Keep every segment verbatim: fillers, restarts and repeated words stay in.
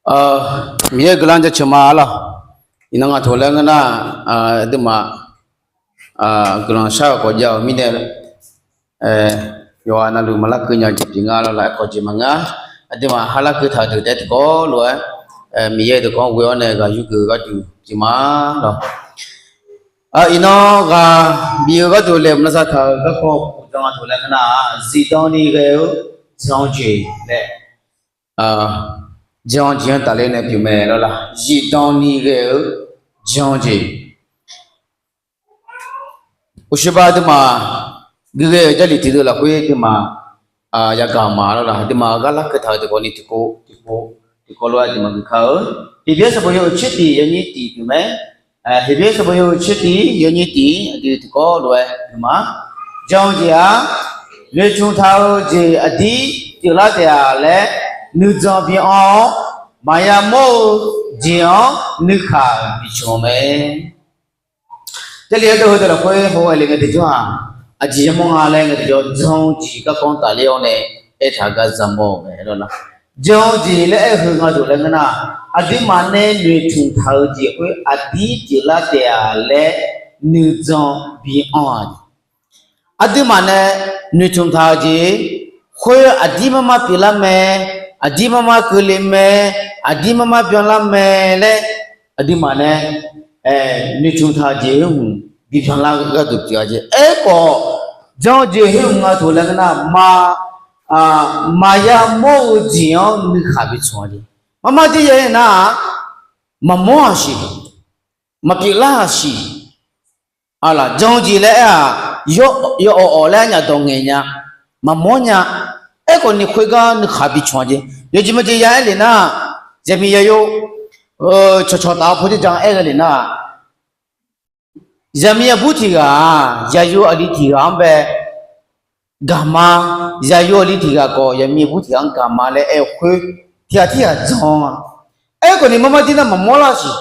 Miqyaer-euq guiqlanq jaceuq ma lawq. Iqnan ngaq taq laer ngeur nar, aqduimaf guiqlanq shar-euq khawf jav-euq mirnae, yawqghaq navluf maqlar keuv nya-eu jeq pyeuf nga lawq. Laf aerkhawf jeq maqngeur-a. Aqduimaf ha larkeuv taq-eu deuq taef tiqkawv lof-aer, Miqyaer-euq dawqkawq ghoe-awr nae ghaq yur geuf gharduq jeq ma lawq. Iqnan ghaq bif-eu gharduq laeqhmq lavsav taq-euq garkawv uqdzan-a taq laer ngeur nar-aq, zifdan ni ghae-eu jan-eu jeq laer, jan-eu jeq-anr tafler nae pyeuf mae lawq laq. Zifdan ni ghae-eu jan-eu jeq. Uqshoe ba aqduimaf gui ghae-euq Jarlif tiqdeuv lafkhoer aqduimaf yagaq ma lawq laq. Aqduimaf-euq gar larkeuv taq-eu tiqkawv ni tiqkawv tiqkawv tiqkawv lof-aer aqduimaf gui kar-eu. Heqbyaer sanqbof yawhuiq tser tiq yawnyir tiq pyeuf mae. Heqbyaer sanqbof yawhuiq tser tiq yawnyir tiq aqdui tiqkawv lof-aer aqduimaf jan-eu jeq-aq, noeqtmq taq-eu jeq aqdir pyeuflar taef-a laer nuijan bianr-awr, maqya mawr-eu jeq-anr nuikhaq bicmq-eu mae. Jarlif aerdov heudeuq lafkhoer haw-aer le ngae tiqjawr-aq, aqjeq yamawr nga laer ngae tiqjawr jan-eu jeq garkawv-anr tafler-awr nae aertaq-eu gar zaqmawr-eu mae lawq laq. Jan-eu jeq laer aer-eu heu nga deuq laer ngeur nar, aqduimaf nae noeqtmq taq-eu jeq khoer aqdir pyeuflar taef-a laer nuijan bianr-a jeq. Aqduimaf nae noeqtmq taq-eu jeq khoer aqdir mar mar pyeuflar mae, aqdir mar mar keuvle mae, aqdir mar mar byanlar mae laer, aqduimaf nae noeqtmq taq-eu jeq khoer hmq bibyanlar gharduq pyeuf-a jeq. Aerkhawf, jan-eu jeq khoer hmq nga deuq laer ngeur nar, maqya mawr-eu jeq-anr nuikhaq bicmq-a jeq. Mar mar dir ya aer nar-aq, maqmawr-aq siq, maqpyeuflar-aq siq. Aqlaf jan-eu jeq laer aer-aq, yawawq awq laer nyaf dawq ngaeq nya, maqmawr nya. Aerkhawf ni khoergar nuikhaq bicmq-a jeq. Yawjeq maqjeq ya aer le nar, zaqmiq yaqyo cawqcawq taf-awr pawdzer jan aer ghae le nar, zaqmiq aqbur tiq ghaq-aq, yaqyo aqli tiq ghaq-anr bae gaqma, yaqyo aqli tiq ghaq khawf zaqmiq aqbur tiq ghaq-anr gaqma laer aer-eu khoer, tiq ghaq tirghaq jan-a. Aerkhawf ni mar mar dir nar maqmawr lar siq.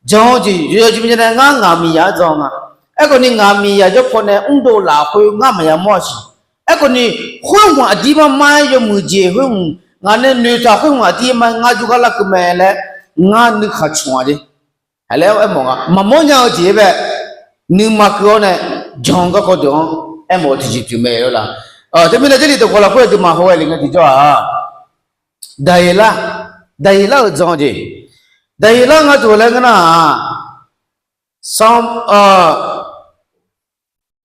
Jan-eu jeq yawjeq maqjeq nae ngar ngaq miqyaq-anr jan nga. Aerkhawf ni ngaq miqyaq jawr paw nae mrdov laf khoer ngar maqya mawr-a siq. Aerkhawf ni khoer hmq aqdir mar mar-aer yawmuiq jeq khoer hmq ngaq nae noeqtaq khoer hmq aqdir mar ngar jawrgar larkeuv mae laer ngar nuikhaq cmq-a jeq. Aqlaer aermawf nga maqmawr nya-eu jeq-aer bae nuima keuv-awr nae jan-eu garkawv deuq-anr aermawf-eu tiqjeq pyeuf mae lawq laq. Teumirnae Jarlif dawqkawq lafkhoer aqduimaf haw-aer le ngae tiqjawr-aq, Daqyeqlar, Daqyeqlar-euq jan-eu jeq. Daqyeqlar nga deuq laer ngeur nar-aq,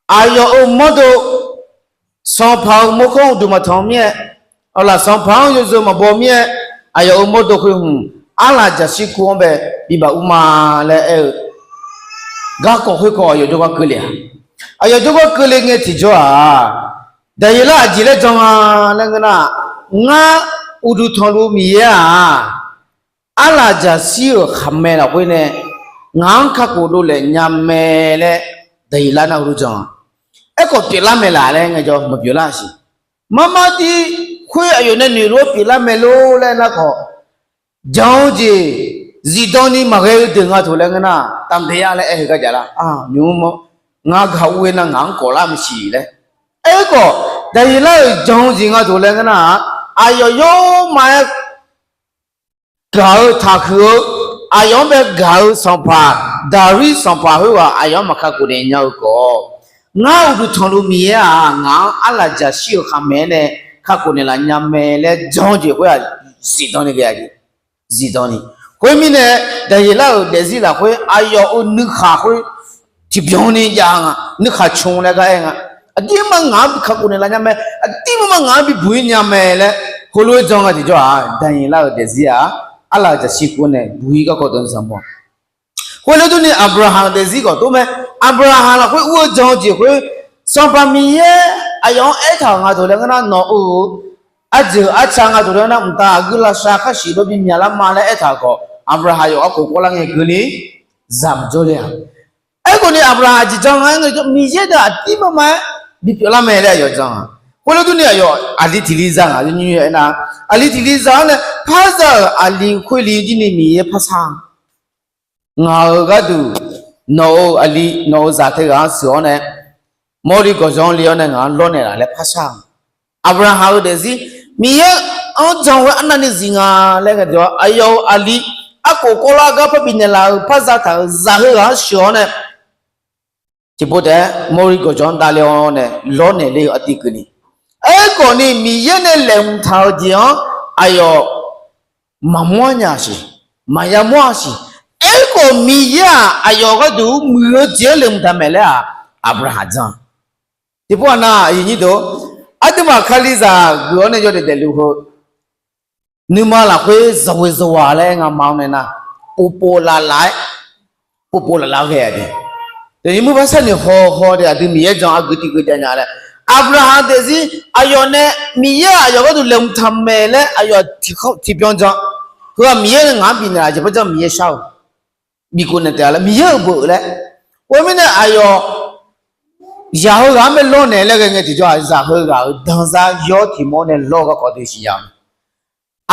aqyawf-euq mawrdo, sanqpaq-euq mawrkawr uqduq maqtanq mir-aer, aqlaf sanqpaq-anr yawzeu maqbaw mir-aer, aqyawf-euq mawrdo khoer hmq arlaf jaqshir kur-anr bae bibaf ur ma laer aer-eu garkawv khoerkawv aqyawf jawrgar keuvle-a. Aqyawf jawrgar keuvle ngae tiqjawr-aq, Daqyeqlar aqjeq laer jan-a laer ngeur nar, ngar uqduq tanqluf Miqyaer-aq, arlaf jaqshir-euq khaqmae lafkhoer nae ngaq-anr kakhof dovlaef nya mae laer Daqyeqlar nar heulof jan-a. Aerkhawf pyeuflar mae laf laer ngaejawr maqpyeuflar siq. Mar mar dir khoer aqyawf nae noeqlof-aer pyeuflar mae lor laer nar khawf, jan-eu jeq zifdan ni maqghae-eu deuq nga taq laer ngeur nar, taqbae-a laer aer-eu garjaf lar. Nymq-mr mawr, ngar gaq ur-aer nar ngaq-anr kawf lar maqsiq laer. Aerkhawf, Daqyeqlar-euq jan-eu jeq nga taq laer ngeur nar-aq, aqyawf yawma-aer gaq-eu taqhuiq-eu, aqyawf-anr bae gaq-eu sanqpaq, Daqrir sanqpaq khoerghaq aqyawf-anr maqkakhof naeq nya-eu khawf, ngar uqduq tanqluf Miqyaer-aq, ngaq-anr arlaf jaqshir-euq khaqmae-aer nae kakhof naeqlaf nya mae laer jan-eu jeq khoer-aq, zifdan ni ghae-a jeq. Zifdan ni. Khoermirnae, Daqyeqlar-euq daefzir lafkhoer aqyawf-euq nuikhaq khoer tiqbyan ni jav nga, nuikhaq cmq laer gar aer nga. Aqdirmar ngaq-anr bi kakhof naeqlaf nya mae, aqdirmar ma ngaq-anr bi buq-ir nya mae laer heulof-aer jan nga tiqjawr-aq, Daqyeqlar-euq daefzir-aq, arlaf jaqshir kur nae buq-ir garkawv deuq-anr zaqmawr. Khoerlof durni Aqbrahaq-euq daefzir khawf tov mae. Aqbrahaq lafkhoer ur-eu jan-eu jeq khoer, Sanqpaq Miqyaer aqyawf-anr aertaq-euq nga taq laer ngeur nar, nawq-euq arjeuq arca nga taq laer ngeur nar, mqtav aqgeu lavshav khashif dov bi myaqlar ma laer aertaq-euq khawf, Aqbrahaq yawqghaq khof kawvlar ngae keuvni zaq maqjawr ler-a. Aerkhawf ni Aqbrahaq aqjeq jan nga aer ngae, Miqyaer deuq aqdirmar ma-aer bipyeuf lar mae laer aqyawf jan-a. Khoerlof durni aqyawf aqli tiq li za nga, aernar, aqli tiq li za-anr nae parza-euq aqli khoer li jir ni Miqyaer parshar-a. Ngaq-euq gharduq nawq-euq aqli, nawq-euq zaq teughaq-anr sheuq-awr nae, mawrli gawqjawq-anr le-awr nae ngaq-anr lawrnaeq laf laer parshar-a. Aqbrahaq-euq daefzir, Miqyaer anr jan-eu ghoer arnavni zif nga laer ghae-awr, aqyawf-euq aqli arkhof kawvlar gar par bifnaeq laf-euq par zataq-euq zaq heughaq-anr sheuq-awr nae, tiqpov taef-aer mawrli gawqjawq-anr davle-awr nae lawrnaeq ler-eu artiv keuvni, aerkhawfni Miqyaer nae laeqhmq taq-euq jeq-anr aqyawf maqmawr nya siq, maqya mawr-a siq. Aerkhawf Miqyaer-aq aqyawf gharduq muiq-eu jeq-anr laeqhmq taq maeq laer-aq, Aqbyaqhaq jan. Tiqpov aqnav aqyuif nyir deuq, aqduimaf Kalizaq geuf-awr nae yawdaef daefluf heu nuima lafkhoer zanqghoe zanqghaq laer ngamaf-anr nae nar, povpov lavlav-aer, povpov lavlav ghae-a de. Deuq nymr par sharnoeq haw haw de, aqdui Miqyaer jan aqgeu tiqgeu jav nya laer, Aqbyaqhaq daefzir aqyawf nae Miqyaer-aq aqyawf gharduq laeqhmq taq maeq laer aqyawf tiqbyan jan. Heu-aq Miqyaer nae ngaq-anr bifnaeq-a jeq par jan Miqyaer shar-eu bifkhof naeq taef-a laer Miqyaer-euq beuq laer. Khoermirnae aqyawf zaq heughaq-anr bae lawrnaeq laer ghae ngae tiqjawr-aq, zaq heughaq-euq danzar yawr tiq mawr nae lawr-eu garkawv dui siqnya-eu.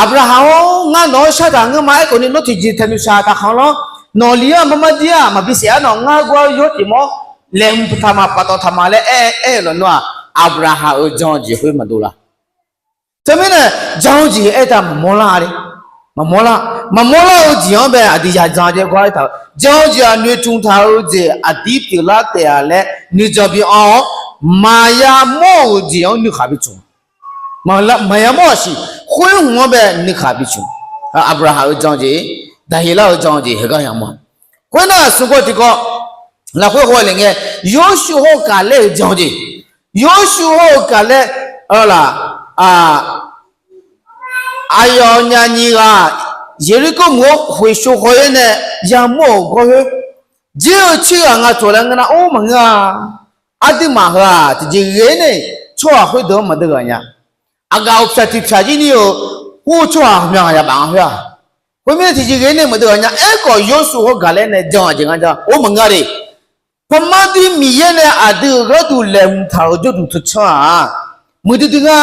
Aqbyaqhaq-or, ngar nawq-anr shar taq ngeur ma. Aerkhawfni nawr tiqjeq taeq noeqshaq taqkhanq lawr. Nawq li-anr aqma mar dir-aq maqbi saef-ar, nawq ngar gawr-awr yawr tiq mawr laeqhmq taq ma, paftawf taq ma laer aer-eu lafnar-aq, Aqbyaqhaq-euq jan-eu jeq khoer maqdov la. Teumirnae jan-eu jeq aertaq maqmawr lar-a le. Maqmawr lar, maqmawr lar-eu jeq-anr bae aqdui ya jan jaev gar aertaq-eu jan-eu jeq-aq noeqtmq taq-eu jeq aqdir pyeuflar taef-a laer nuijan bianr-awr, maqya mawr-euq jeq-anr nuikhaq bi tmq. Maqya mawr-aq siq, khoer hmq-anr bae nuikhaq bi tmq. Aqbyaqhaq-euq jan-eu jeq, Daqyeqlar-euq jan-eu jeq heugar yamawr. Khoernar smq gawr tiqkawv lafkhoer haw le ngae, Yorsuv hawr gaq laer-euq jan-eu jeq, Yorsuv hawr-eu gaq laer, laq, aqyawfnyaf nyiq ghaq Yeqrikov meuq-anr khoeqshov haw-aer nae yamawr-euq gawr khoer, jir-eu tsir ghaq nga tsoeq laer ngeur nar or maqngeur-a. Aqduimaf heu-aq tiqjeq ghae nae tsawrhaq khoerdeuq-anr maqdeuv ghaq nya. Aqgaf uqpyaq tiqpyaq jir ni-euq hawr-eu tsawrhaq ghawqmya ghaq yabaf nga khoer-aq. Khoermirnae tiqjeq ghae nae maqdeuv ghaq nya. Aerkhawf Yorsuv hawr gaq laer nae jan-eu jeq ngar jan or maqngeur de. Paqmar dir Miqyaer nae aqdui-euq gharduq laeqhmq taq-euq jawrduq teu tsanr-aq, muiqdui dui nga.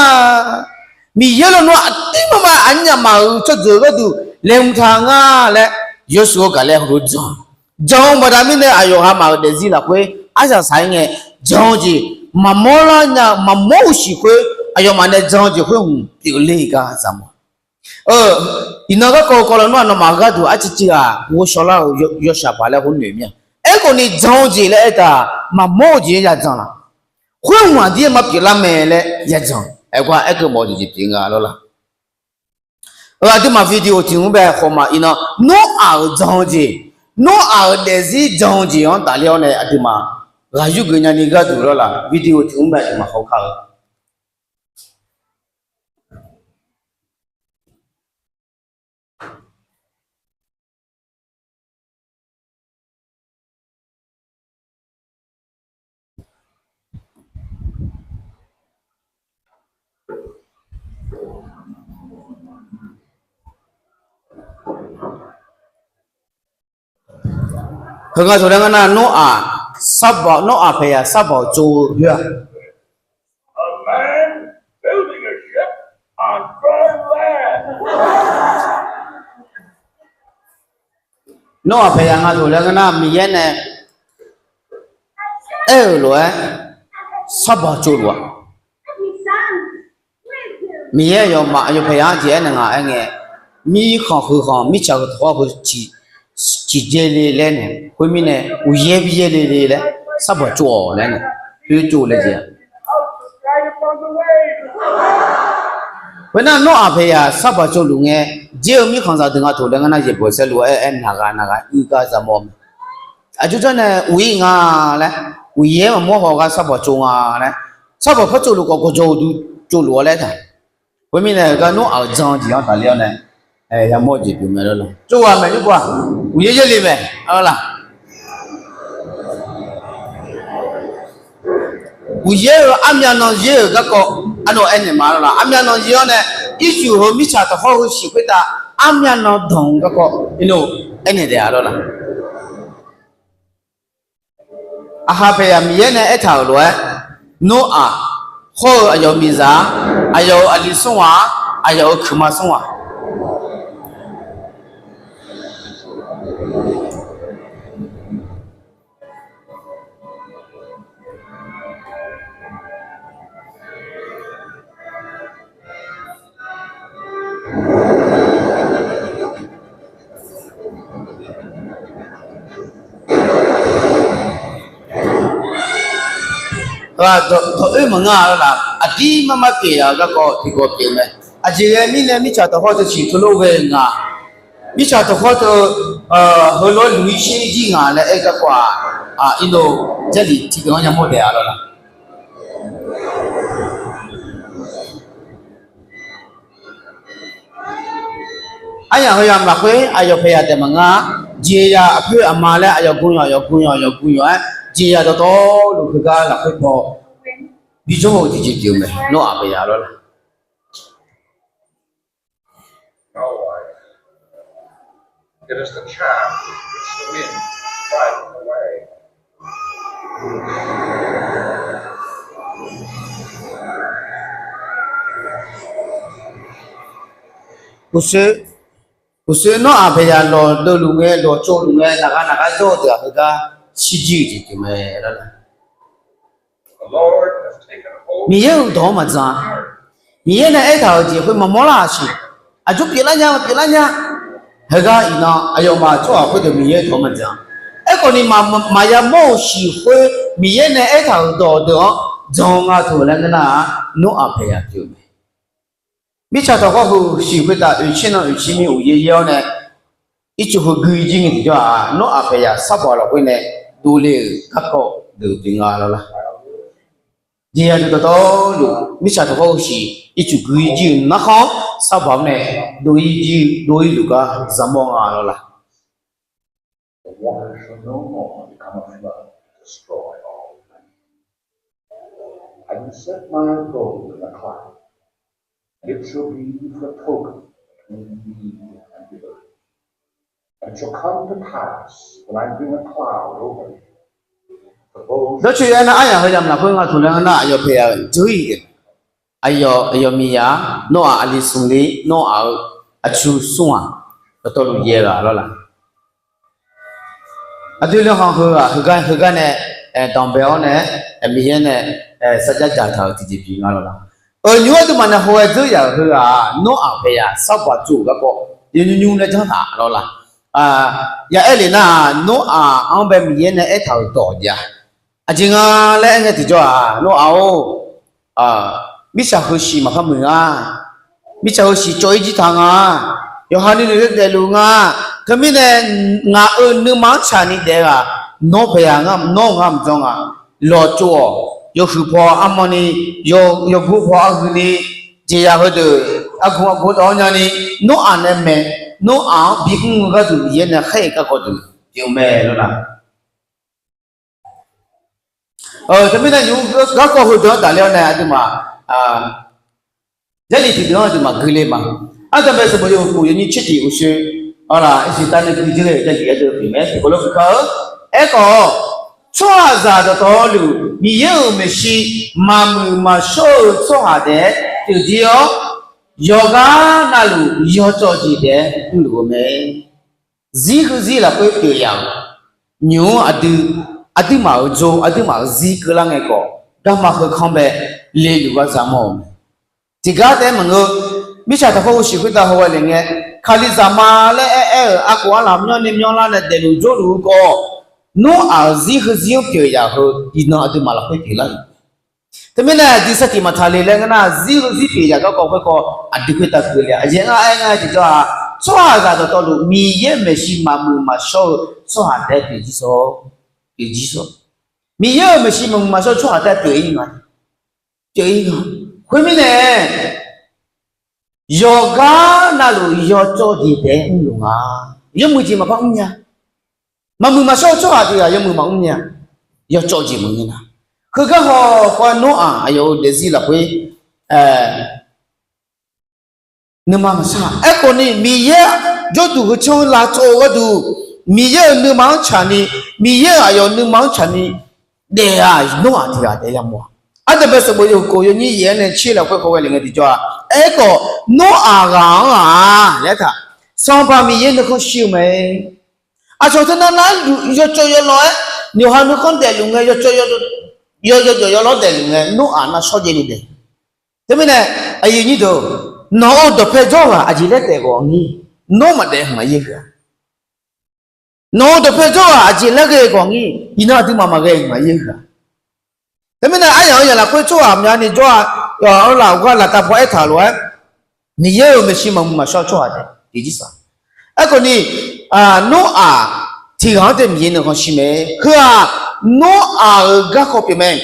Miqyaer lawnmr aqdirmar ma aqnyaf maf-euq tsawrjeuq gharduq laeqhmq taq nga laer Yorsuv hawr gaq laer heulof jan. Jan-eu baqda mirnae aqyawf ha maf-euq daefzir lafkhoer arsaq saq-aer ngae, jan-eu jeq maqmawr lar nya-eu maqmawr-eu siq khoer aqyawfmaf nae jan-eu jeq khoer hmq pyeufle gar zaqmawr. Iqnan garkawv kawv lawnmr-aq nawmaf gharduq arciv civ ghaq ghovshaw lar-euq yawshaq paq laer khoer noeq mir-a. Aerkhawfni jan-eu jeq laer aertaq maqmawr-eu jeq-anr ya jan laq. Khoer hmq aqdir-aer maqpyeuf lar mae laer ya jan. Aergar aerkeuv mawf-eu jeq pyeuf nga lawr laq. Aqduimaf video tiq mr bae khawf ma iqnan Noraq-euq jan-eu jeq, Noraq-euq daefzir jan-eu jeq-anr tafler-awr nae aqduimaf ghaq yurgeuf nyani gharduq lawr laq. Video tiq mr bae aqduimaf hawkar-eu Heugar taq laer ngar nar, Noraq sarbawq, Noraq paeqyaq sarbawq tsov-eu khoer-aq, Noraq paeqyaq nga taq laer ngar nar, Miqyaer nae aer-euq lof-aer sarbawq tsovluf-aq, Miqyaer aqyawfmaf aqyawf paeqyaq-anr jeq aernaeq nga aer ngae, mirkhanq huiq khanq mirtsaq huiq tawq-awr heu ciqjaev le laer nae, khoermirnae uqyaer bi yaer le le laer sarbawq tsov-awq laer nae, khoer tsov laer jeq-a. Khoernar Noraq paeqyaq sarbawq tsovluf ngae, jaer-eu mirkhanqzaq deuq nga taq laer ngar nar, yaeqbawq saerlu-aer aer naq ghaq naq ghaq uir gar zaqmawr mae. Aqjox janr nae uq-ir nga laer, uqyaer maqmawr haw gar sarbawq tsov nga laer, sarbawq par tsovluf khawf gawqjawq uqduq tsovluf-awr laer taq. Khoermirnae heugar Noraq-euq jan-eu jeq-anr taqler-awr nae yamawr-eu jeq pyeuf mae lawr. Tsov ghaq maeq nymr pov-aq, uqyaer yaer le mae lawr laq. Uqyaer-eu armyav nan yaer-euq garkawv arnan aernaeq ma lawr laq. Armyav nan yaer-awr nae, ircuf heu mirtsaq tawq hawr heu siq khoertav armyav nan danq-eu garkawv irnov aernaeq taef-a lawr laq. Aqha paeqyaq Miqyaer nae aertaq-euq lof-aer, Noraq hawr-eu aqyawf-euq miqzaq-a, aqyawf-euq aqli smr ghaq-a, aqyawf-euq kuiqma smr ghaq dawq oer maqngeur-a lawr laq. Aqdir mar mar pyeuf-a-eu garkawv tiqkawv pyeuf-eu mae. Aqjeq ghae mirnae mirtsaq tawqkhawr teu ciq teulof ghae-eu nga. Mirtsaq tawqkhawr teu heulof-aer luq-ir sher jir nga laer aer garkawv-aq, iqlof Jarlif tiqdeuq-anr yamawr daef-a lawr laq. Aryamq heuyamq lafkhoer aqyawf paeqyaq taef maqnga. Jeqzaq aqpoeq aqma laer aqyawf gu yawq aqyawf gu yawq aqyawf gu yawq-aer jeqzaq dawqtawvluf heugar lafkhoer paw bijawr-eu tiqjeq pyeuf-eu mae. Nawr-aq paeqyaq lawr laq. Uqshoe nawr-aq paeqyaq lawqdeuv luf ngae lawqtsov luf ngae naqghaq naqghaq jawr-eu deuq-aq heugar shirjir-eu jeq pyeuf mae lawr laq. Miqyaer-euq dawq-anr maqdzan-a. Miqyaer nae aertaq-euq jeq khoer maqmawr lar-aq siq. Aqjox pyeuflar nya maqpyeuflar nya. Heugar iqnan aqyawfmaf tsawrhaq khoerdeuq Miqyaer dawq-anr maqdzan. Aerkhawf ni maqya mawr-euq siq khoer Miqyaer nae aertaq-euq dawqdeuq-anr jan nga taq-euq laer ngeur nar-aq, Noraq paeqyaq pyeuf-eu mae. Mirtsaq tawqkhawr heu siq khoertav oeqtser nan oeqtser mir uqyaer yaer-awr nae, ircuf heu gui jir ngae tiqjawr-aq, Noraq paeqyaq sarbaq lafkhoer nae dovle-euq garkawv deuq pyeuf nga lawr laq. Jeqzaq deuq dawqtawvluf mirtsaq tawqkhawr heu siq ircuf gui jir-euq narkhanr sarbaq-anr nae dov-ir jir dov-ir luf gar zaqmawr nga lawr laq. Dawrcoeni aernar aryamq heuyamq lafkhoer nga taq laer ngeur nar aqyawf paeqyaq-euq dzeur-iq, aqyawf aqyawf miqyaq-a, Noraq aqli smq li, Noraq-eu aqtsu smr-aq, dawqtawvluf yaeq ghaq lawr laq. Aqdui laeqhmq heughaq heugar heugar nae danqbae-awr nae, Miqyaer nae sarjax dzaqtaq-euq tiqjeq pyeuf nga lawr laq. Euq nymr aqduimaf nae hawghae dzeur yaf-euq heughaq-aq, Noraq paeqyaq sarbaq tsov-euq garkawv yawnymr nymr laer janr taq lawr laq. Ya'aer lef nar-aq, Noraq-anr bae Miqyaer nae aertaq-euq dawq jav-a. Aqjeq nga laer aer ngae tiqjawr-aq, Noraq-or, mirtsaq heu siq maqpar muiq nga. Mirtsaq heu siq cawv-ir jir taq nga. Yawqha nuinoeq daefluf nga. Teumirnae ngaq-euq nuima-anr tsaqni daef-eu-aq, Noraq paeqyaq ngar, Noraq ngar mqdzan nga. Lawqtsov-awq, yawhuiq paw armawrni, yawgor paw arhuini, jeqzaq heudeuq argu argu dawv-awr nyani, Noraq nae mae, Noraq-anr bimr-eu gharduq Miqyaer nae khaer-eu garkawv deuq pyeuf mae lawr laq. Teumirnae nymq garkawv heudeuq-anr tafler-awr nae aqduimaf, Jarlif tiqdeuq-anr aqduimaf guile ma. Ardanqbae sanqbof yawhuiq khof yawnyir tser tiq uqshoe, arlaq irsiq tav nae gui jir-eu Jarlif aqdui pyeuf mae tiqkawv lof-aer kar-eu. Aerkhawf, tsawrhaqzaq dawqtawvluf Miqyaer-euq maeqshi maqmuiq maqshawr-eu tsawrhaq taef-aer pyeuf jir-awr, yawqghaq navluf yawcawv jeq taef-aer mrluf-eu mae. Zir heuzir lafkhoer pyeuf yaf-euq nymq-mr aqdui, aqduimaf-euq jawr aqduimaf-euq zir keuvlar ngae khawf, garma heukanr bae leluf gar zaqmawr-euq mae. Tiqgar taef-aer maqngeur, mirtsaq taqkhawr-eu siq khoertav hawghae le ngae, Kalizaq ma laer aer-aer-euq arkhof arlaq myanrni myanrlar nae daefluf jawrluf-eu khawf, Noraq-euq zir heuzir-anr pyeuf yaf heu iqnan aqduimaf lafkhoer pyeuflar-euq. Teumirnae aqdui sartiq maqtaq le laer ngeur nar, zir heuzir pyeuf yaf garkawv khoerkawv aqdui khoertav keuvle-a. Aqjeq ngar aer ngar tiqjawr-aq, tsawrhaqzaq dawqtawvluf Miqyaer-euq maeqshi maqmuiq maqshawr-eu tsawrhaq taef-aer pyeuf jir sawr, pyeuf jir sawr. Miqyaer-euq maeqshi maqmuiq maqshawr-eu tsawrhaq taef-aer pyeuf-ir nga, pyeuf-ir nga. Khoermirnae, yawqghaq navluf yawcawv jeq taef-aer mrluf nga. Yawmuiq jeq maqpar mrnya. Maqmuiq maqshawr-eu tsawrhaq tiq ghaq yawmuiq maqmr nya. Yawcawv jeq maqngeur nga. Heugar haw khawf-aer Noraq aqyawf-euq daefzir lafkhoer nuima maqshar. Aerkhawf ni Miqyaer jawrduq heu canr lavtsov-eu gharduq, Miqyaer-euq nuima-anr tsaqni, Miqyaer-euq aqyawf nuima-anr tsaqni daef-aq Noraq tiq ghaq taef-aer yamawr-a. Ardanqbae sanqbof yawhuiq khof yawnyir yaef-aer nae tser lafkhoer hawghae le ngae tiqjawr-aq, aerkhawf Noraq ghaq-anr-aq laer taq, Sanqpaq Miqyaer nuikhanr shir-eu mae. Aqcawq teunav nar yawcawv yawlawv-aer, yawqha nuikhanr daefluf ngae, yawcawv yawjawf yawlawr daefluf ngae, Noraq nar shawrjaev ni daef. Teumirnae, aqyuif nyir deuq, nawq-euq dawqpae jawr ghaq aqjeq laer daef ghawq ngir, nawr maqdaef hmq aqyaer huiq-a. Nawq-euq dawqpae jawr ghaq aqjeq laer ghae ghawq ngir, iqnan aqduimaf maqghae hmq aqyaer huiq-a. Teumirnae aryamq-anr yaq lafkhoer tsawrhaq myavni jawr-a, yawf-anr laf-eu gar laftav paw aertaq-euq lof-aer, Miqyaer-euq maeqshi maqmuiq maqshawr tsawrhaq taef tiqjir saq. Aerkhawf ni, Noraq tiq ghaq-anr tae Miqyaer nuikhanr shir mae. Heu-aq, Noraq-euq garkawv pyeuf mae.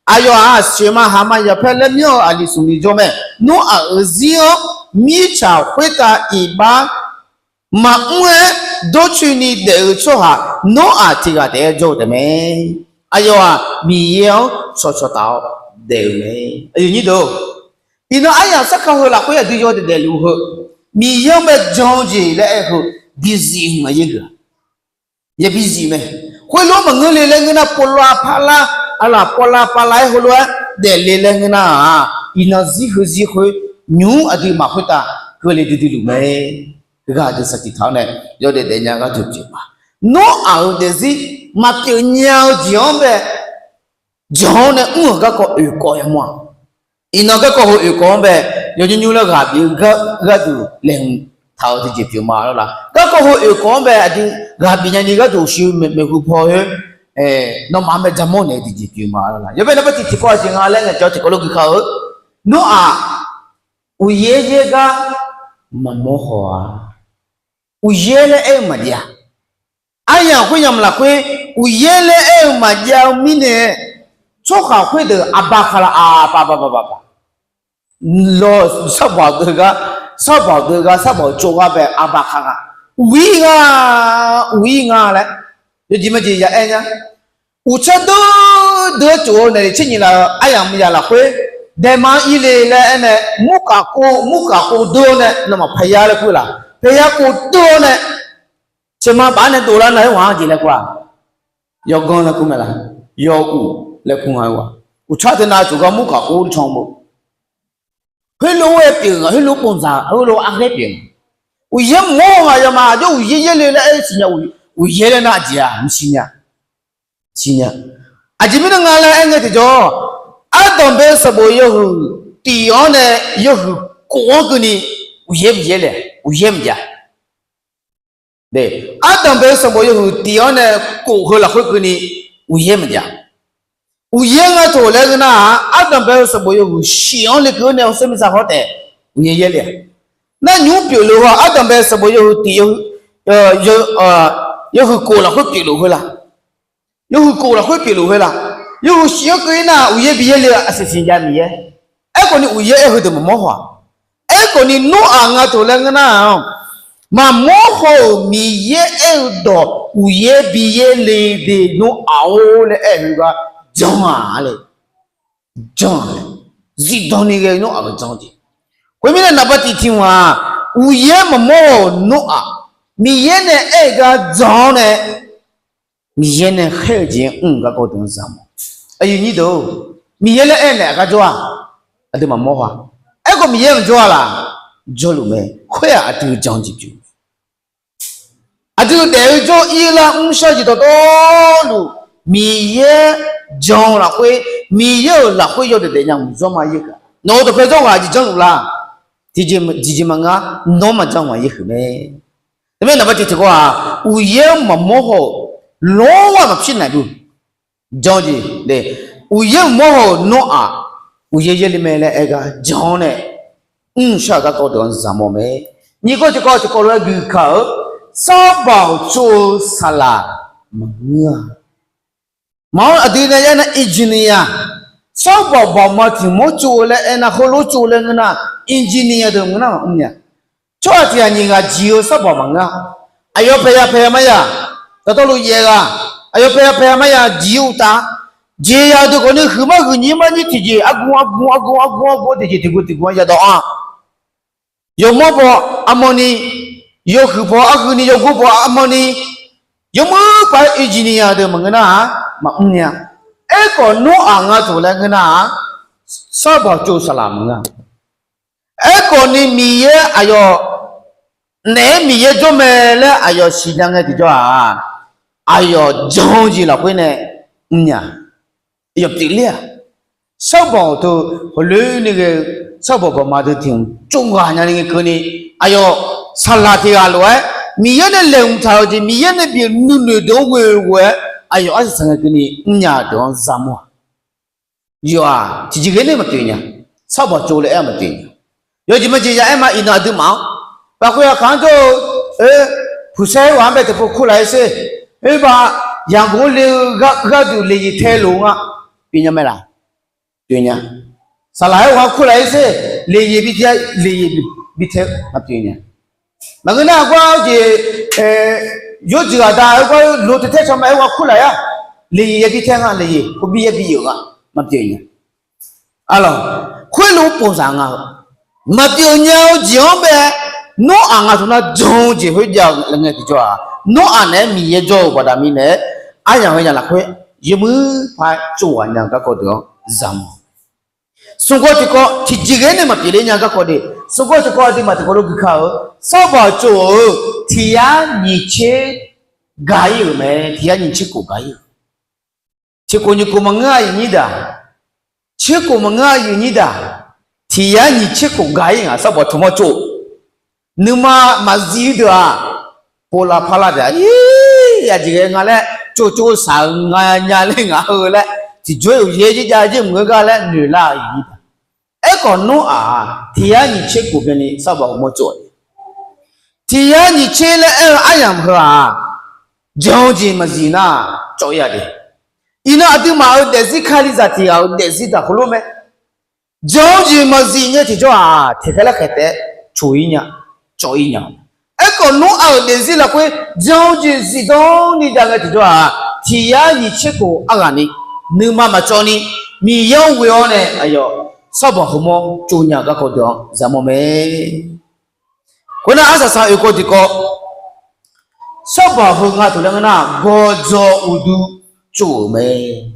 Aqyawf-aq, siqma haq ma yaqpaer laer myanr-eu aqli smq ni jawr mae. Noraq-euq zir-anr mirtsaq khoertav iqbax maqmr-aer dawrcoeni daef-eu tsawrhaq Noraq tiq ghaq taef-aer jawr-eu taef mae. Aqyawf-aq, Miqyaer-anr cawqcawq taf-awr daef-eu mae. Aqyuif nyir deuq, iqnan aryamq sarkar heu lafkhoer aqdui yawdaef daefluf heu, Miqyaer-anr bae jan-eu jeq laer aer-eu heu, bizif hmq-a yaer geuq-a. Yabi zif mae. Khoerlof-aer maqngeur le laer ngeur nar, povlav parlar, aqlaf povlav pavlav-aer heulof-aer daefle laer ngeur nar-aq, iqnan zir heu zir khoer nymq-mr aqdui maf khoertav keuvle duidui luf mae. Heugar aqdui saqtiq taq-awr nae yawdaef daefnya gharduq pyeuf ma. Noraq-euq daefzir maqpyeuf nya-eu jeq-anr bae jan-awr nae mr-euq garkawv oeq kawv yamawr-aq. Iqnan garkawv heu oeq kawv-anr bae yawnymr nymr laer ghaq bif-eu gharduq laeqhmq taq-eu tiqjeq pyeuf ma lawr la. Garkawv heu oeq kawv-anr bae aqdui ghaq bif nyani gharduq shuir maeqhu paw-aer, nawmaf-anr bae jamawr naeq-eu tiqjeq pyeuf ma lawr la. Yawbae narbar tiq tiqkawv aqjeq nga laer ngaeq jawr tiqkawv lof gui ka-eu, Noraq uqyaer yaer gar maqmawr haw-a. Uqyaer laer aer-eu maqjav-a. Aryamq khoer yamq lafkhoer uqyaer laer aer-eu maqjav-eu mirnae, tsawrhaq khoerdeuq aqbaq kaq laf aqbaq baq baq baq baq. Lawq, sarbaw deuq gar, sarbaw deuq gar, sarbaw tsov gar bae aqbaq kaq ghaq. Uq-ir nga, uq-ir nga laer yawjeq majeq ya aer nya. Uqtsar deur deur-aer tsof-eu naeq tser nyiq laf-eu aryamq maqya lafkhoer, daema-anr ir le laer aernae, murkaf kov murkaf kov deur-awr nae nawmaf paqya laer kur laf, paqya kov deur-awr nae, tseqma baf-aer nae dovlar nar-aer ghaq-anr jeq laer kur-aq, yawganr laer kur mae laf, yaw uq laer kur nga-aer ghaq. Uqtsar teunav tsof gar murkaf kov can bo. Khoerlof-aer pyeuf nga, khoerlof-aer pov dzaq, khoerlof-aer arghaer pyeuf nga. Uqyaer mawr-eu ngaq yawma aqjox uqyaer yaerle laer aer siqnya, uqyaer laer nar aqjeq-aq maqsiq nya. Siqnya. Aqjeq mirnae nga laer aer ngae tiqjawr, ardanq bae-eu sanqbof yawhuiq tif-awr nae yawhuiq kof-anr keuvni uqyaer maqyaer le, uqyaer maqjav. Ardanq bae-eu sanqbof yawhuiq tif-awr nae kof heu lafkhoer keuvni uqyaer maqjav. Uqyaer nga taq laer ngeur nar-aq, ardanq bae-eu sanqbof yawhuiq shif-anr lekeuv-awr nae hawsher mirtsaq hawr taef uqyaer yaerle-a. Nar nymq-mr pyeufluf heu-aq, ardanq bae-eu sanqbof yawhuiq tif, yawhuiq kof lafkhoer pyeufluf heu la? Yawhuiq kof lafkhoer pyeufluf heu la? Yawhuiq shif-anr keuv-ir nar uqyaer bi yaerle-eu aqsiq siqnya Miqyaer. Aerkhawf ni uqyaer aer heudeuq maqmawr haw-aq. Aerkhawf ni Noraq nga taq laer ngeur nar-aq, maqmawr haw-euq Miqyaer aer-eu dawq uqyaer bi yaerle de Noraq-or laer aer-eu heu gar jan-aq le. Jan-aq le. Zifdan ni ghae Noraq-euq jan jeq. Khoermirnae naqba tiq tiq hmq-aq, uqyaer maqmawr haw-euq Noraq, Miqyaer nae aer-eu gar jan-awr nae, Miqyaer nae khaer-eu jeq-anr mr-euq garkawv deuq-anr zaq mawf. Aqyuif nyir deuq-or, Miqyaer laer aer naeq-aq gar jawr-aq, aqdui maqmawr haw-a. Aerkhawf Miqyaer maqjawr-a laq? Jawrluf mae. Khoer-aq aqdui jan jeq pyeuf. Aqdui daef-eu jawr-ir lar mrshar jeq dawqtawvluf, Miqyaer jan-eu lafkhoer, Miqyaer-euq lafkhoer yawdaef daefnya mqzanr ma yaer huiq-a. Nawq-eu dawqpae janr ghaq jeq janrluf la? Tiqjeq tiqjeq maqngeur, nawr maqjan ghaq yaer huiq mae. Teumirnae naqba tiq tiq ghaq-aq, uqyaer maqmawr haw-euq lawr-aq maqpir naeq bu. Jan-eu jeq le, uqyaer maqmawr haw-euq Noraq, uqyaer yaerle mae laer aer gar jan-awr nae, mrshar-euq garkawv deuq-anr zaq mawf mae. Nyiq kawv tiq kawv tiq kawv lof-aer gui kaq-eu, sarbaw tsov-eu saqlaq maqngeur-a. Maqanr aqdui nae yaer nar engineer-a, sarbaw bawq ma tiq mawr tsov-eu laer aer nar, heulof tsov laer ngeur nar, engineer deuq ngeur nar maqmr nya. Tsawrhaq tiq ghaq nyiq ghaq jiq-eu sarbaw maqngeur-a. Aqyawf paeqya paeqya marya, dawqtawvluf yaef ghaq, aqyawf paeqya paeqya marya jiq-eu uqtaf, jeqzaq deuq khawf ni huiq mar huiq nyir mar nyir tiqjeq argu argu argu argu argu tiqjeq tiqgu tiqgu-anr yadawv-anr, yawmawr paw armawr ni, yawhuiq paw arhuini, yawgor paw armawr ni, yawmuiq paq-aer engineer deuq maqngeur nar-aq maqmr nya. Aerkhawf Noraq nga taq laer ngeur nar-aq, sarbaw tsov saqlaq maqngeur-a. Aerkhawf ni Miqyaer aqyawf naeq-aer Miqyaer jawr mae laer aqyawf siqnya ngae tiqjawr-aq, aqyawf jan-eu jeq lafkhoer nae mrnya. Aqyawf pyeufler-aq, sarbaw teu hawqloer ni ghae-eu sarbaw bawqma deuq tiq hmq tsovghaq nyani ngae keuvni, aqyawf saqlaq tiq ghaq lof-aer Miqyaer nae laeqhmq taq-euq jeq, Miqyaer nae bif nuinoeq deuq-anr ghoe ghoe-aer aqyawf arsiq saqngae keuvni mrnya deuq-anr zaq mawr-aq. yawf-aq tiqjeq ghae nae maqpyeuf nya. Sawrbanq tsov laer aer-eu maqpyeuf nya. Yawjeq majeq ya aer ma iqnan aqduimaf-anr lafkhoer aqkaq-anr jawr-eu, puqsaer ghaq-anr bae tiqpov kurlaf-ir sher. Oerba, yaqghof le-eu gharduq leqyeq tae loq nga. Pyeuf nya mae laq? Pyeuf nya. Saqlaq-aer ghaq-anr kurlaf-ir sher. Leqyeq bi tae, leqyeq bi tae maqpyeuf nya. Maqngeur nar-aq gar jeq, yawjeq ghaq da-aer gar lo tae taer caw ma-aer ghaq-anr kurlaf-ir-a. Leqyeq yabi tae nga, leqyeq khoer bi yabi yeuf nga. Maqpyeuf nya. Arlawq, khoerlof-aer pov zaq nga-eu maqpyeuf nya-eu jeq-anr bae, Noraq nga taq nar jan-eu jeq khoerjav-eu laer ngae tiqjawr-aq, Noraq naeq-aer Miqyaer jawr-eu baqda mirnae-aer, aryamq heu yaq lafkhoer yawmuiq par tsov ghaq nya-eu garkawv deuq-anr zaqmawr. Smrgawr tiqkawv tiqjeq ghae nae maqpyeuf ler nya-eu garkawv de. Smrgawr tiqkawv aqduimaf tiqkawv lof gui ka-eu, sawrbanq tsov-eu tiq yar nyiq tser gaq-ir-euq mae. Tiq yar nyiq tser khof gaq-ir-euq. Tiq khof nyiq khof maqngeur-a aqyuif nyir daq. Tser khof maqngeur-a aqyuif nyir daq. Tiq yar nyiq tser khof gaq-ir ngaq sawrbanq tmq-anr tsov. Nuima maqzif-eu deuq-aq, povlav parlar deuq-aq, ir, aqjeq ghae nga laer tsov tsov-eu saq-eu nga nya laer ngaq-eu laer, tiqjawr-iq uqyaer jir jav jir mq-eu gar laer noeqlar-euq aqyuif nyir daq. Aerkhawf Noraq-aq tiq yar nyiq tser khof byanni sawrbanq khof mawr tsov-a. Tiq yar nyiq tser laer aer-eu aryamq heu-aq, jan-eu jeq maqzif nar cawv-ir-a de. Iqnan aqduimaf-euq daefzir kalizaq tiq ghaq-euq daefzir taq khoerlof mae. Jan-eu jeq maqzif ngae tiqjawr-aq, tiqkhaer laer khaeq taef-aer coq-ir nya, cawv-ir nya. Aerkhawf Noraq-euq daefzir lafkhoer jan-eu jeq zifdan ni jav ngae tiqjawr-aq, tiq yar nyiq tser khof arghaq ni, nuima maqcawv ni, Miqyaer-anr ghoe-awr nae aqyawf sawrbanq heumawr tsov nya-eu garkawv deuq-anr zaqmawr mae. Khoernar arsaq saq oekawv tiqkawv, sawrbanq heu nga taq laer ngeur nar, gawqjawq uqdu tsov-euq mae.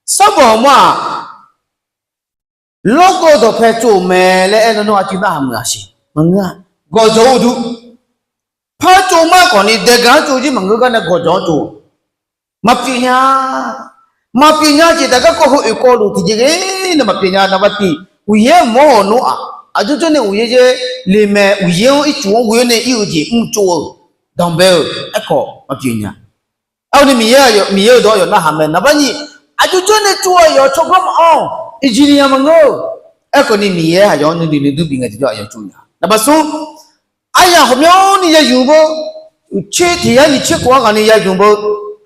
Sawrbanq mawr-aq, lawrgawv dawqpae tsov-euq mae laer aer-eu nar-aq, aqcuiv narhaq meuq-aq siq maqngeur-a. Gawqjawq uqdu par tsov mar khawf ni daeqgaq-anr tsov jir maqngeur gar nae gawqjawq-anr tsov. Maqpyeuf nya. Maqpyeuf nya jeq taq garkawv heu oekawv luf tiqjeq ghae nae maqpyeuf nya. Naqba tiq, uqyaer mawr-euq Noraq aqjox jawr nae uqyaer yaer le mae. Uqyaer-anr ircuf-anr ghoe-awr nae ir-eu jeq mr tsov-eu danqbae-eu aerkhawf maqpyeuf nya. Arni Miqyaer-euq dawq aqyawf narhaq mae. Naqba nyiq, aqjox jawr nae tsov-eu aqyawf tsawrganr maqanr-awq. Iqjeq ni ya maqngeur-eu. Aerkhawf ni Miqyaer aqyawf-anr nuinoeq nuidur bif ngae tiqjawr aqyawf tsov nya. Naqba smr, aryamq ghawqmyanr ni ya yuf beu, tser tiq yar nyiq tser khof-anr ghaq ni ya yuf beu.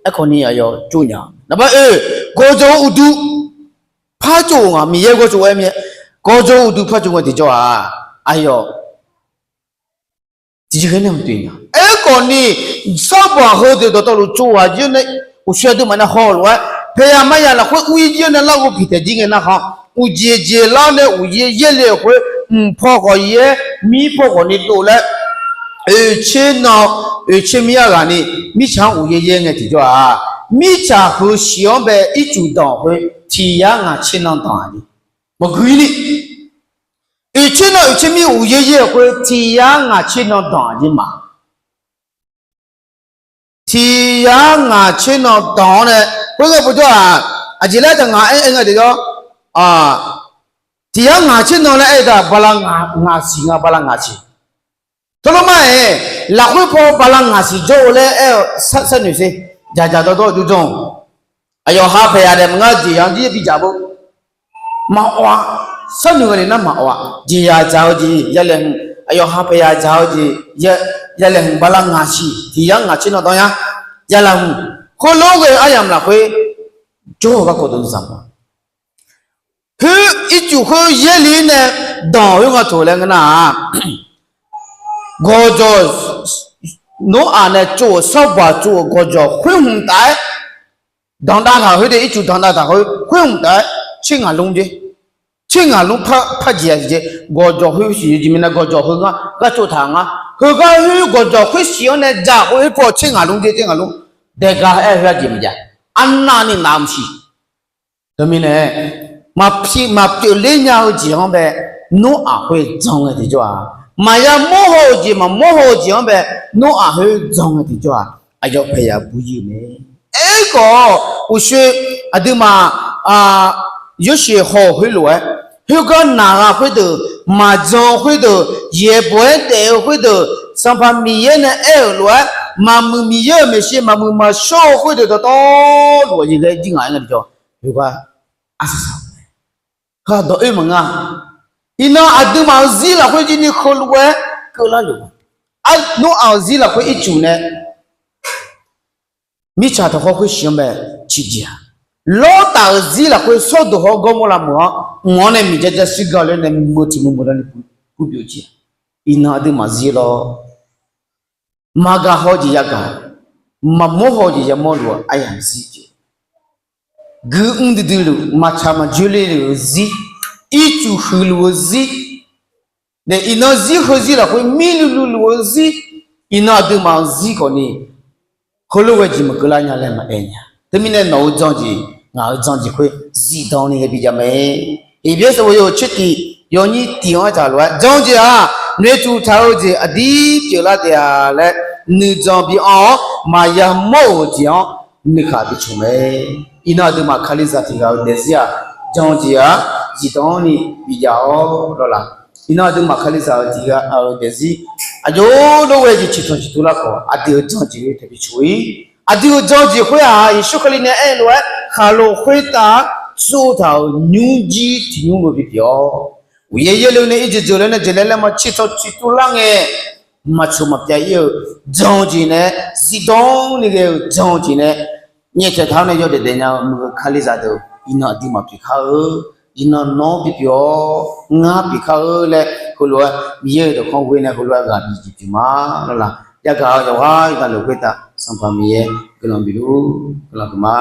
Aerkhawf ni aqyawf tsov nya. Naqba oe, gawqjawq-eu uqdu par tsov-eu nga. Miqyaer gawr tsov-aer mir-aer, gawqjawq-eu uqdu par tsov ngae tiqjawr-aq, aqyawf tiqjeq ghae nae maqpyeuf nya. Aerkhawf ni, sawrbanq heudeuq dawqtawvluf tsov ghaq jir-awr nae, uqshoe aqduimaf nae haw-eu lof-aer, paeqyaq maqyaq lafkhoer ur-ir jir-awr nae larghov piqtaeq jir ngae narkhan, uqjeq jeq lar-awr nae uqyaer yaerle-euq khoer, mq paw khawf yaer, mir paw khawf ni dov laer, oeqtser nan, oeqtser mir-a ghaq ni, mirtsaq-anr uqyaer yaer ngae tiqjawr-aq, mirtsaq heu shif-anr bae ircuf danq khoer tiq yar ngaq tser nan danq-a jeq maqgui ni. Oeqtser nan oeqtser mir uqyaer yaer-euq khoer tiq yar ngaq tser nan danq-a jeq ma. Tiq yar ngaq tser nan danq-awr nae, khoerngae povjawr-aq, aqjeq laer taq ngaq aer aer ngae tiqjawr, tiq yar ngaq tser nan laer aer-eu taq bala ngaq siq nga, bala ngaq siq. Tawrlawr mar-aeq, lafkhoer paw bala ngaq siq jawr-eu laer aer-eu sharnoeq sher. Dzaqdzaq dawrdawr-eu jawrjanr-eu, aqyawf ha paeqyaq daef maqngar jeqzaq-anr jir-aer bidzaq beu. Maqawf-a. Sharnoeq ghaq ni nar maqawf-a. Jeqzaq dzaq-eu jeq ya laeqhmq, aqyawf ha paeqyaq dzaq-eu jeq ya laeqhmq bala ngaq siq tiq yar ngaq tser nan danq-a ya laeqhmq. Khoerlof ghae-eu aryamq lafkhoer jawr-eu garkawv deuq zaq ma. Khoer ircuf khoer yaerle-ir nae danq khoer nga taq laer ngeur nar-aq, gawqjawq, Noraq nae tsov-euq sawrbaq tsov-euq gawqjawq khoer hmq taf-aer danqdav taq khoer de, ircuf danqdav taq khoer khoer hmq taf-aer tser ngaq lmr jer. Tser ngaq lmr par jeq-a jeq, gawqjawq khoer siq-eu jeq mirnae gawqjawq heugar gar tsov taq ngar. Heugar khoer gawqjawq khoer siq-anr nae dzaq khoer paw tser ngaq lmr jer, tser ngaq lmr. Daeqga aer-eu khoer-aq jeq maqjav. Arnavni navmq siq. Teumirnae, maqpyeuf ler nya-eu jeq-anr bae, Noraq khoer jan ngae tiqjawr-aq, maqya mawrhaw-eu jeq maqmawr haw-eu jeq-anr bae, Noraq khoer jan ngae tiqjawr-aq, aqyawf paeqyaq bur-ir-eu mae. Aerkhawf, uqshoe aqduimaf, Yorsaev haw-euq khoerlof-aer, khoergar naq-a khoerdeuq, maqjan khoerdeuq, yaeqbawq-aer daef-eu khoerdeuq, Sanqpaq Miqyaer nae aer-euq lof-aer, maqmuiq Miqyaer-euq maeqshi maqmuiq maqshawr-eu khoerdeuq dawqtawvluf-aq jeq ghae jir ngaq-aer ngae tiqjawr, khoergar arsaq saq Ghaq dawq oer maqnga. Iqnan aqduimaf-euq zir lafkhoer jirni heulof-aer keuvlar luf-a. Noeq-aq-euq zir lafkhoer ircuf nae mirtsaq tawqkhawr khoer shiq-anr bae ciqjeq-a. Lawrtaf-euq zir lafkhoer Sawrdoq hawr Gawrmawrlav meuq-anr mq-anr nae miqjar jar shirga laer nae muiq-eu tiq muiq muiq darni pubyov jeq-a. Iqnan aqduimaf zir lawr. Maqgaq haw-eu jeq yagaq, maqmawr haw-eu jeq yamawr luf-eu aryamq zir jeq. Guiqmr duidui luf maqtsaq maqjoer ler-euq zir, ircuf huiqluf-eu zir, nae iqnan zir heuzir lafkhoer mirluiv luiv luf-eu zir, iqnan aqduimaf-euq zir khawfni heulof ghae jeq maqkeuv lar nya laer maqaer nya. Teumirnae nawq-eu jan-eu jeq, ngaq-euq jan-eu jeq khoer zifdan ni ghae bijav mae. Heqbyaer sanqbof yawhuiq tser tiq yawnyir tiq-anr aertaq lof-aer jan-eu jeq-aq, noeqtmq taq-eu jeq aqdir pyeuflar taef-a laer nuijan bi anr-awr maqya mawr-euq jeq-anr nuikhaq bi cmq mae. Iqnan aqduimaf Kalizaq tiq ghaq-euq daefzir-aq, jan-eu jeq-aq zifdan ni bijav-awr lawrlaq. Iqnan aqduimaf Kalizaq-euq tiq ghaq-euq daefzir aqjox lof ghae jeq ciqtanq ciqtuv lar khawf, aqdui-euq jan-eu jeq-anr taef bi cmq-ir. Aqdui-euq jan-eu jeq khoer-aq, Yeqsur Kali nae aer-eu lof-aer khaqlo khoertav tsov taq-euq nymrjir tiq nymr lof bipyeuf-awr, uqyaer yaerluf nae irjeuq jeuq laer nae jeq laer laer ma ciqtanq ciqtuv lar ngae, maqcoq maqpyav-ir-eu jan-eu jeq nae, zifdan ni ghae-eu jan-eu jeq nae, nyaeftaeq taq-awr nae yawdaef daefnya-eu muiq-eu Kalizaq deuq, iqnan aqduimaf pyeuf kar-eu, iqnan nawr bipyeuf-awr ngar pyeuf kar-eu laer heulof-aer Miqyaer-euq dawqkawq ghoe nae heulof-aer ghaq bi jeq pyeuf ma lawrlaq. Yagaq-eu yawqghaq yawqghaq luf khoertav Sanqpaq Miqyaer guiqlanq bifluf guiqlanq huiqma.